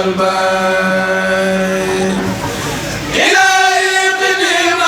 الباي إلهي قديم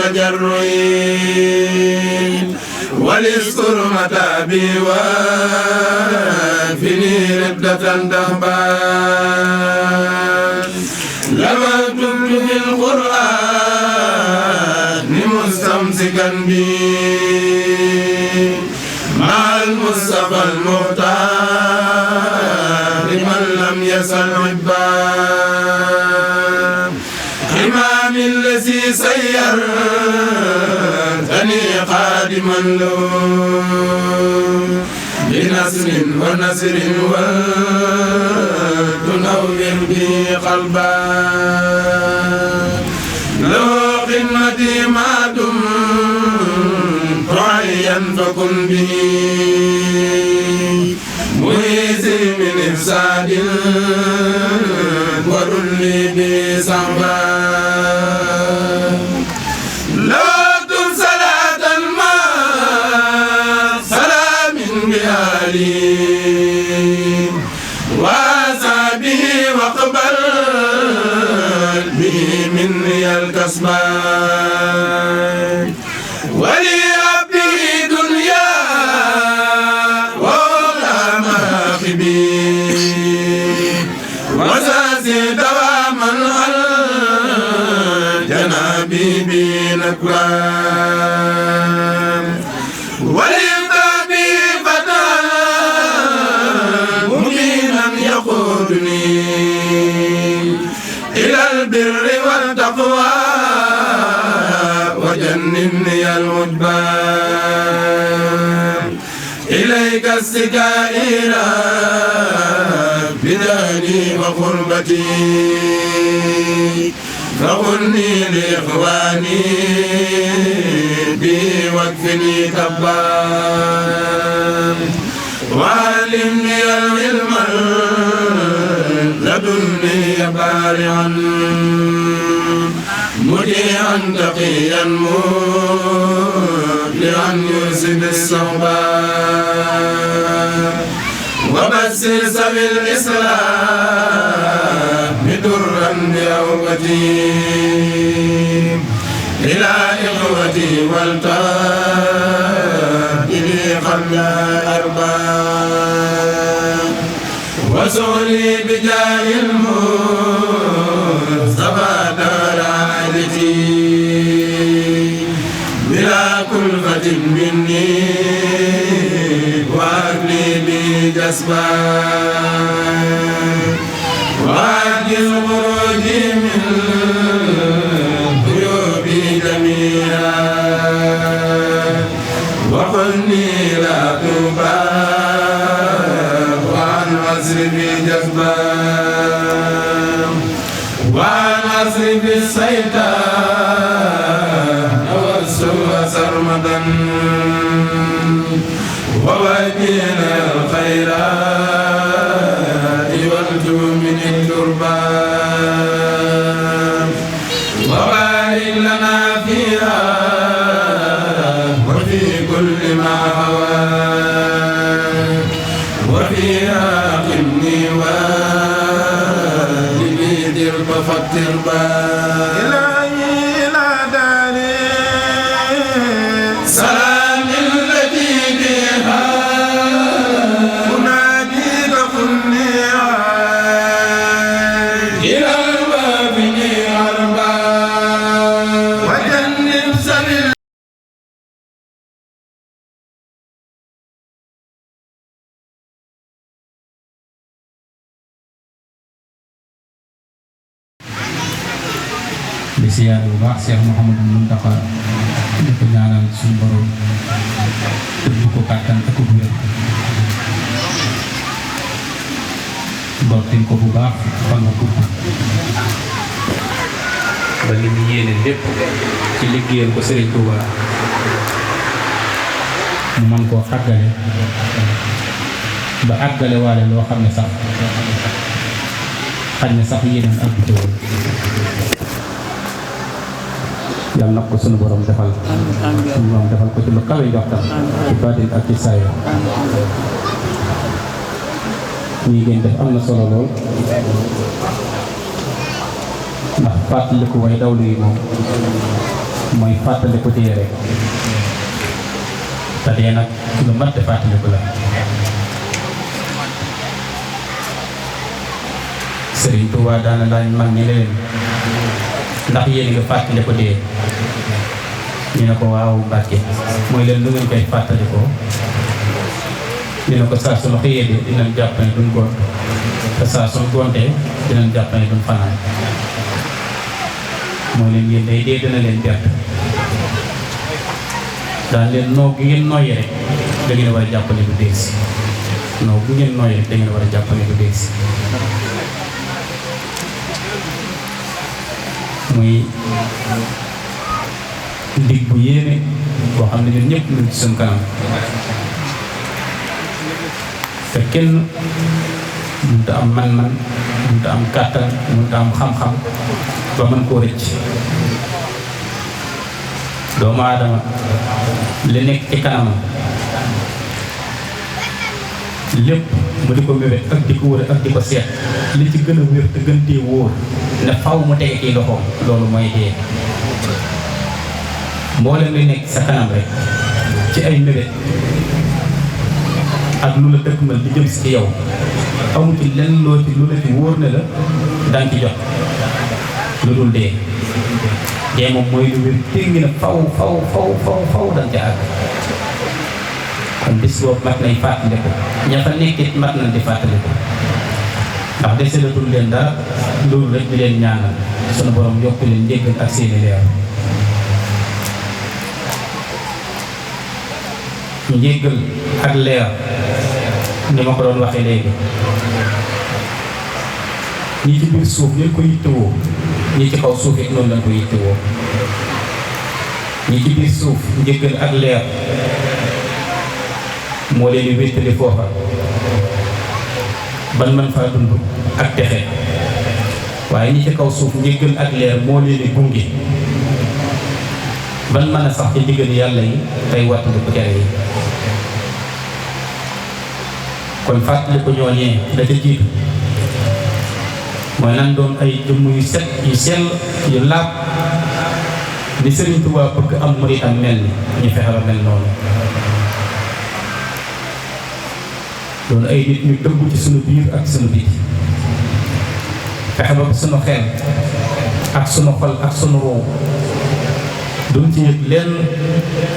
تجرعي وليذكر متابي وفني ردة دهبان لما كنت في القرآن مستمسكا بي مع المصطفى المختار من لم يسل عبان إمام الذي سيرتني خادما له بنصر ونصر وتنور به قلبا لو خدمتي ما دمت حيا فكن به مهيزي من إفساد ورلي بصعبا لو أكتب صلاة ما سلام بآلي وأصحابه واقبل به مني الكسبان ولي أبي دنيا وأولى مراقبي وساسي دواما على جنابي بنكران وللبابي فتى مبينا يقودني إلى البر والتقوى وجنني المجبان إليك السكائر بداني وقربتي فغني لإخواني بي واكفني كبان وعلمني العلم لدني بارعا مطيعا تقيا مطلعا يوسف الصعبان وبشر سوي الإسلام درا بأوبتي إلى إخوتي والتاجلي قبل أرباب وسولي بجاه المصطفى دار عائلتي بلا كلفة مني وأهلي بجسبان وأجل خروجي من عيوبي جميعا وخذني لا تبال وعن أصرفي جسبان وعن أصرفي الشيطان والسوء سرمدا ووجهنا الخيرات والجود من التربان وبارك لنا فيها وفي كل ما هوى وفيها قمني والدي درب فالتربان إلهي لا داري سلام التي بها أناديك قلني إلى الباب أربا وجنب سبيل di siyaar bu baax Cheikh Mouhamadou Mountakha di ko ñaanal suñu borom tëbb ko kàttan ak wér ndortil ko bu baax fan nga gudd ba li mu yéene lépp ci liggéeyal ko Serigne Touba mu mën koo àggale ba àggale waale loo xam ne sax xaj na sax yéeneen ak woon yàlla na ko sunu borom defal sunu borom defal ko ci lu kawe joxtam ci baatin ak ci saayir ñi ngeen def am na solo lool ndax fàttaliku way dawlu yi moom mooy fàttaliku dee rek te dee nag lu mat di fàttaliku la. Sëriñ Tuubaa daana laaj mag ñi leen ndax yéen nga fàttaliku dee ñu ne ko waaw Mbàkke mooy leen lu ngeen koy fàttalikoo ñu ne ko saa suñu xëyee de dinañ jàpp ne duñ gont te saa suñu gontee dinañ jàpp ne duñ fanaan mooy leen yéen day dee dina leen bett daan leen noo gi ngeen nooyi rek da ngeen war a jàpp ne du dee si noo gi ngeen nooyi rek da ngeen war a jàpp ne du dee si muy dig bu yéene boo xam ne ñun ñëpp ñu ci suñu kanam te kenn mënut a am man-man mënut a am kàttan mënut a am xam-xam ba mën koo rëcc. doomu aadama li nekk ci kanamam lépp mu di ko mébét ak di ko wër ak di ko seet li ci gën a wér te gën tee wóor ne faw mu tege ci loxoom loolu mooy dee. mboolem li nekk sa kanam rek ci ay mébét ak lu la dëkkmal di jëm si ci yow amu ci lenn loo ci lu la ci wóor ne la danga ci jot lu dul dee. dee moom mooy lu wér téngi na faw danga ca àgg. kon bis boobu mat nay fàttaliku ña fa nekkit mat nañ di fàttaliku ndax deselatul leen dara loolu rek di leen ñaanal sunu borom yokk leen njéggal ak seeni leer. njéggal ak leer ni ma ko doon waxee léegi ñi ci biir suuf ñu ko yittewoo ñi ci kaw suuf it noonu lañ ko yittewoo. ñi ci biir suuf njéggal ak leer moo leen di wéttali foofa ban man faa dund ak texe waaye ñi ci kaw suuf njéggal ak leer moo leen di gunge ban mën a sax ci ndigal yàlla yi tey wattandi ko tere yi. kon fàttali ko ñooñee la ca jiitu mooy nan doon ay jëmm yu set yu sell yu laab ni Sëriñ Tuubaa bëgg am muritam mel ni ñu fexe ba mel noonu. doon ay nit ñu dëggu ci sunu biir ak sunu biti fexe ba sunu xel ak sunu xol ak sunu roow duñ ci yëg lenn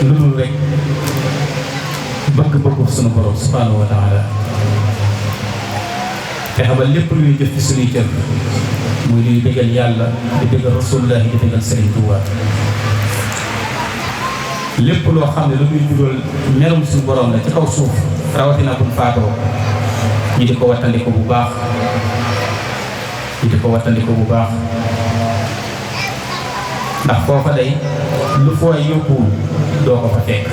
lu dul rek bëgg-bëggu sunu borom subhanahu wa taala. fexe ba lépp luy jëf ci sunuy cër muy luy bëggal yàlla di bëggal rasulullah di bëggal Sëriñ Tuubaa lépp loo xam ne lu muy jural merum suñu borom la ci kaw suuf rawatina buñ faatoo ñu di ko wattandiko bu baax ndax foofa day lu fooy yóbbuwul doo ko fa fekk.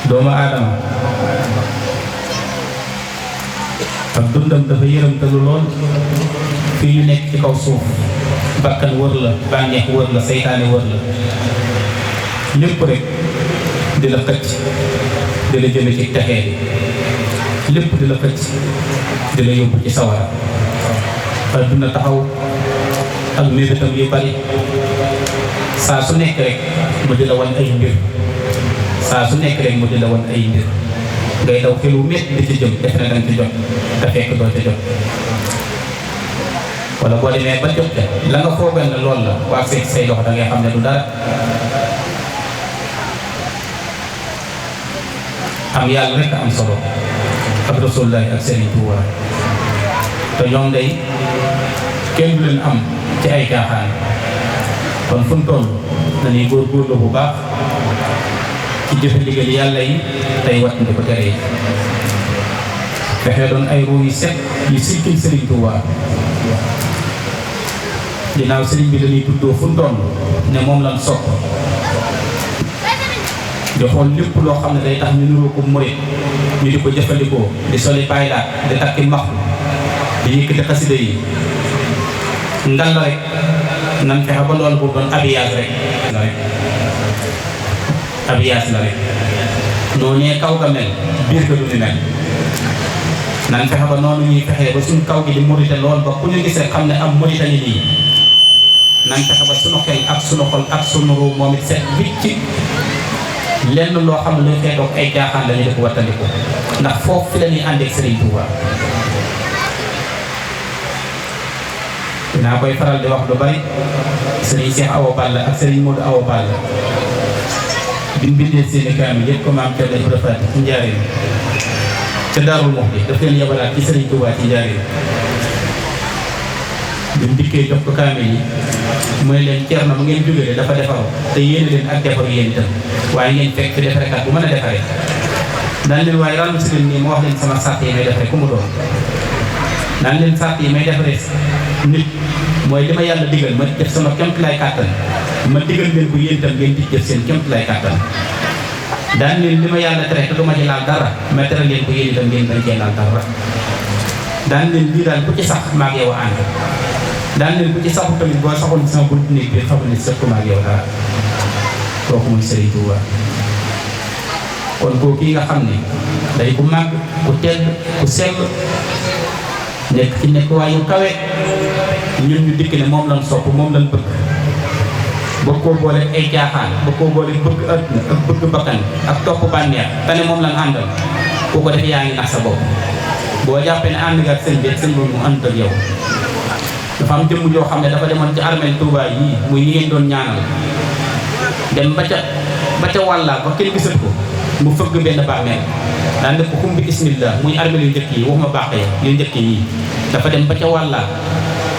doomu aadama ak dundam dafa yërëmtalu lool fii ñu nekk ci kaw suuf bakkan wër la bànneex wër la seytaane wër la lépp rek di la xëcc di la jëme ci texee bi lépp di la xëcc di la yóbbu ci sawara adduna taxaw ak mébétam yu bari saa su nekk rek mu di la wan ay mbir saa su nekk rek mu di la wan ay mbir ngay daw xelu métti di ci jëm def na danga ci jot te fekk doo ci jot wala boo demee ba jot te la nga foogal ne loolu la waa seet say loxo da ngay xam ne du dara. am yàlla rek am solo ak Rasulullaah ak Sëriñ Tuubaa te ñoom day kenn du leen am ci ay caaxaan kon fu mu toll nañuy góorgóorlu bu baax ci jëfe ndigal yàlla yi tey wattandi ko tere yi fexe doon ay ruu yu set yu sikkil Sëriñ Tuubaa ginnaaw sëriñ bi dañuy tuddoo fu mu toll ne moom lan sopp di xool lépp loo xam ne day tax ñu nuroo ko murit ñu di ko jëfandikoo di soli baylaat di takki maxu di yëkkati xasida yi ngal la rek nan fexe ba loolu boobu doon abiyaas rek abiyaas la rek noo ñee kaw ga mel biir ga du ni mel nan fexe ba noonu ñuy fexee ba suñ kaw gi di murite lool ba ku ñu gis rek xam ne am murite ni nii nañ fexe ba sunu xel ak sunu xol ak sunu ruu moom it set wicc lenn loo xam ne luy xeetoog ay jaaxaan la ñu def wattandiku ndax foofu fi la ñuy àndeeg Serigne Touba. dinaa koy faral di wax lu bari Serigne Cheikh Awa Balla ak Serigne Modou Awa Balla bi mu bindee seeni kaamil yëpp ko maam Thierno Ibrahima Fati ci Njaaréem ca Daarul Muxti daf leen yabalaat ci Serigne Touba ci Njaaréem bi mu dikkee jox ko kaamil yi mooy leen Thierno bu ngeen jógee dafa defaru te yéene leen ak defaru yéen itam waaye ngeen fekk fi defarekat bu mën a defaree daan leen waaye ràll si leen nii ma wax leen sama sàrt yi may defaree ku mu doon daan leen sàrt yi may defaree nit mooy li ma yàlla digal ma def sama kéemtulaay kàttan ma digal leen ko yéen itam ngeen di def seen kéemtulaay kàttan daan leen li ma yàlla tere te du ma ci laal dara ma tere leen ko yéen itam ngeen bañ cee laal dara daan leen lii daal ku ci sax maag yow ànd daan leen ku ci saxu tamit boo saxoon sama bunt néeg bi xamu ne sëkku maag yow dara kooku mooy Serigne Touba. kon koo kii nga xam ne day ku màgg ku tedd ku sell nekk ci nekk waayu kawe ñun ñu dikk ne moom lañ sopp moom lañ bëgg ba koo boole ay jaaxaan ba koo boole bëgg àdduna ak bëgg bakkan ak topp bànneex te ne moom lañ àndal ku ko def yaa ngi nax sa bopp boo jàppee ne ànd nga ak sëñ bi sëñ boobu mu ànd ak yow. dafa am jëmm joo xam ne dafa demoon ci armeel Touba yii muy ñi ngeen doon ñaanal dem ba ca wàllaa ba kenn gisat ko mu fëgg benn bàmmeel daan def ko xum bi bismillah muy armeel yu njëkk yi waxuma baax yu njëkk yi dafa dem ba ca wàllaa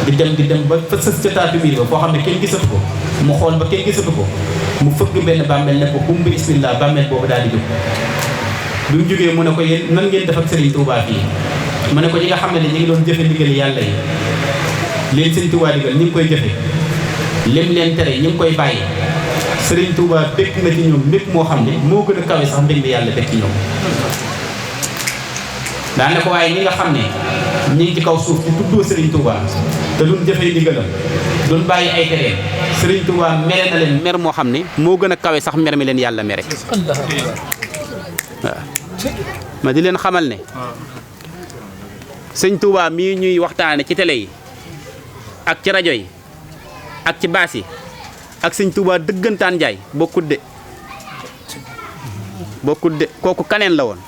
di dem ba fa sës ca taatu miir ba foo xam ne kenn gisatu ko mu xool ba kenn gisatu ko mu fëgg benn bàmmeel ne ko xum bi bismillah bàmmeel boobu daal di jóg bi mu jógee mu ne ko yéen nan ngeen def ak Serigne Touba fii mu ne ko ñi nga xam ne ñu ngi doon jëfe ndigal yàlla yi leen Serigne Touba digal ñu ngi koy jëfe lim leen tere ñu ngi koy bàyyi Serigne Touba bekk na ci ñoom mbékk moo xam ne moo gën a kawe sax mbég mi yàlla bekk ci ñoom daane ko waaye ñi nga xam ne ñi ngi ci kaw suuf ci tuddoo Serigne Touba te duñ jëfee ndigalam duñ bàyyi ay tereen Serigne Touba mere na leen mer moo xam ne moo gën a kawe sax mer mi leen yàlla mere waaw ma di leen xamal ne Sëñ Touba mii ñuy waxtaane ci télé yi ak ci rajo yi ak ci baas yi ak Sëñ Touba dëggantaan njaay bokkut de kooku kaneen la woon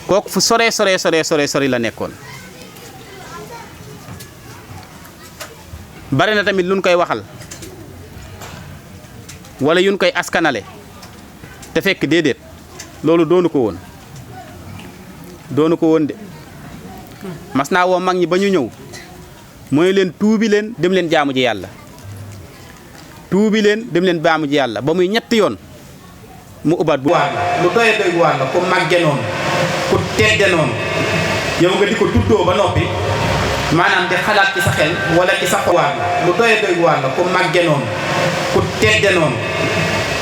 kooku fu sore la nekkoon bari na tamit luñ koy waxal wala yuñ koy askanale te fekk déedéet loolu doonu ko woon de mas naa woo mag ñi ba ñu ñëw mooy leen tuubi leen dem leen jaamu ji yàlla ba muy ñetti yoon mu ubaat bu lu doye doy waar la ku màgge noonu ku tedde noonu yow nga di ko tuddoo ba noppi maanaam di xalaat ci sa xel wala ci sa xol lu doye doy waar la ku màgge noonu ku tedde noonu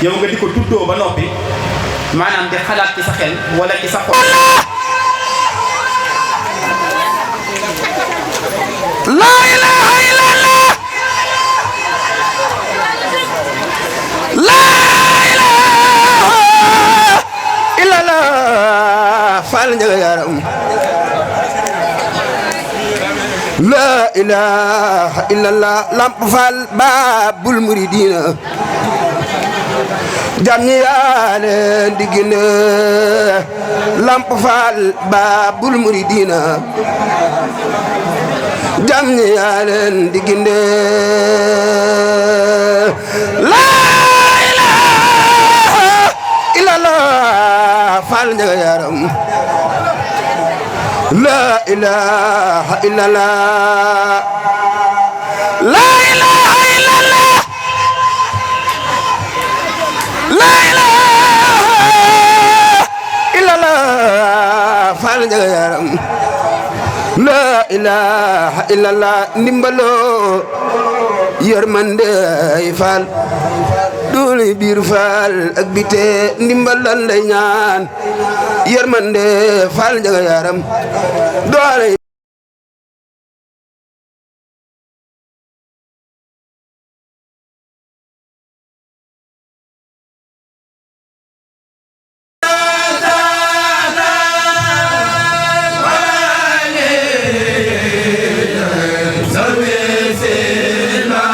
yow nga di ko tuddoo ba noppi maanaam di xalaat ci sa xel wala ci sa xol la ilaha illallah la ilaha illallah fal njaga yaram la ilaha illallah lamp fal babul muridina jamni yaale digine lamp fal babul muridina jamni yaalen diginde la ilaha illallah fal njaga yaram la ilaha illallah la ilaha illallah la ilaha illallah fal njaga yaram la ilaha illallah ndimbalo yërmande fal doole biir fal ak bite ndimbalal lay ñaan yërmande fal njaga yaram doole Sarve se la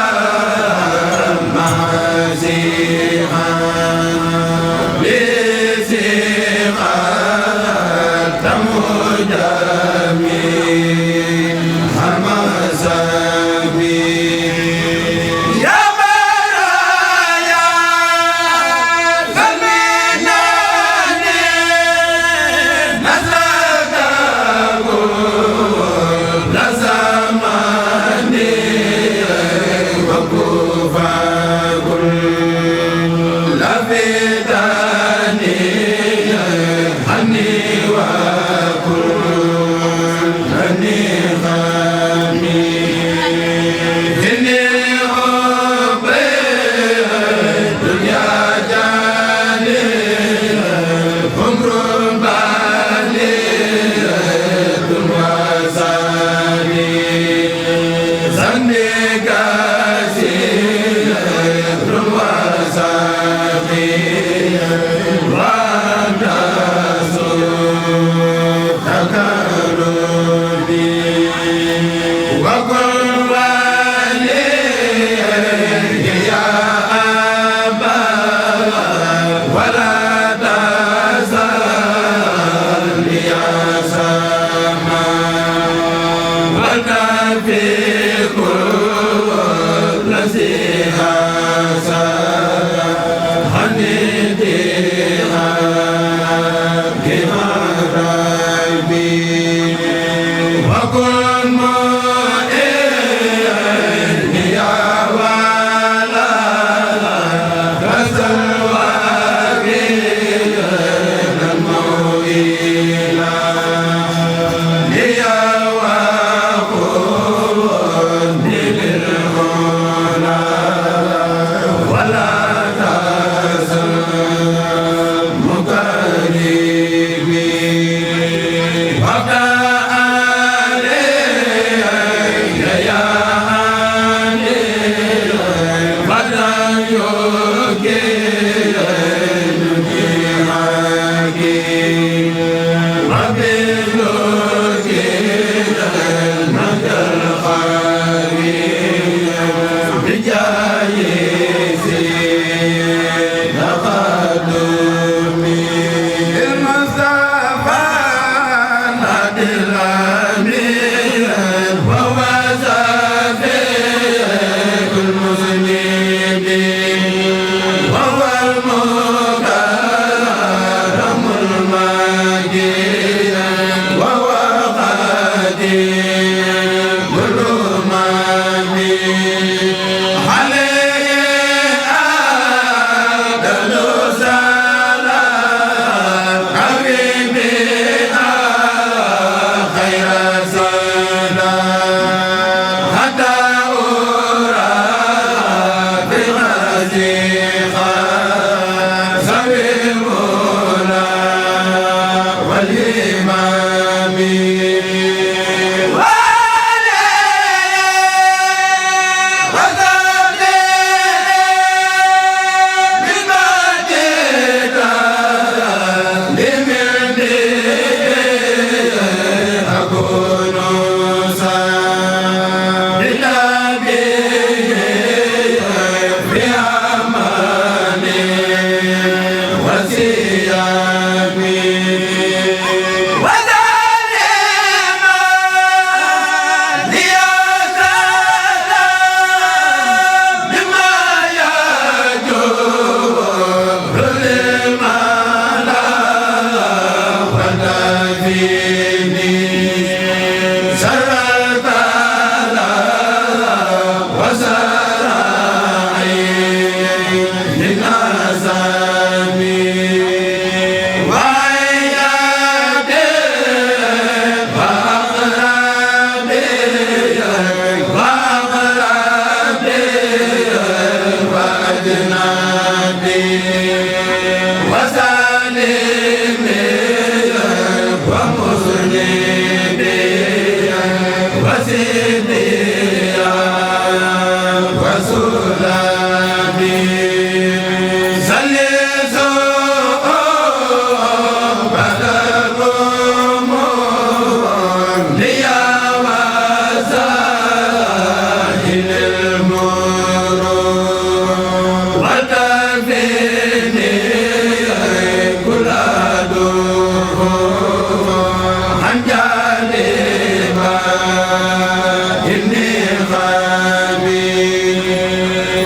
inni xabi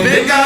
bika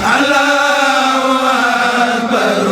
Allahu akbar